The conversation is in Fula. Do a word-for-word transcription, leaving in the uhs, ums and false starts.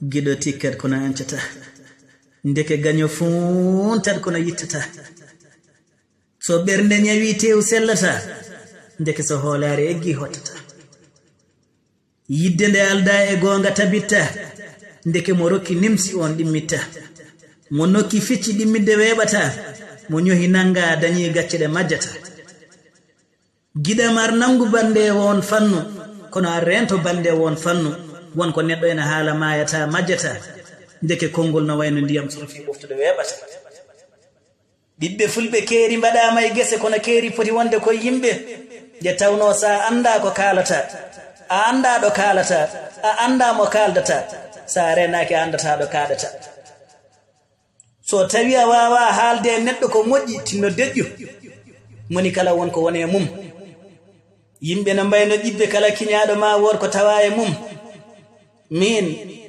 Giɗo tikkat kono ancata. Ndeke gaño fuuntat kono yittata. So ɓernde ñawi tew sellata. Ndeke so hoolaare eggi hottata. Yidde nde alda e goonga tabitta. Ndeke mo rokki nimsi on ɗimmitta. Mo nokki fecci ɗimmitde weeɓata. Mo ñohi nannga dañi gacce ɗe majjata. Giɗam ar nanngu bannde e won fannu, kono ar reento bannde e won fannu. Won ko neɗɗo ena haala maayata, majjata. Ndeke konngol no wayno ndiyam suufi ɓoftude weeɓata. Ɓiɓɓe fulɓe keeri mbaɗaama e gese kono keeri poti wonde koye yimɓe. Nde tawnoo so a anndaa ko kaalata, a anndaa ɗo kaalata, a anndaa mo kaaldata, so a reenaaki a anndataa ɗo kaaɗata. So tawi a waawaa haalde e neɗɗo ko moƴƴi, tinno deƴƴu. Moni kala won ko woni e mum. Yimɓe no mbayno ƴibbe kala kiñaaɗo ma wood ko tawaa e mum. Miin,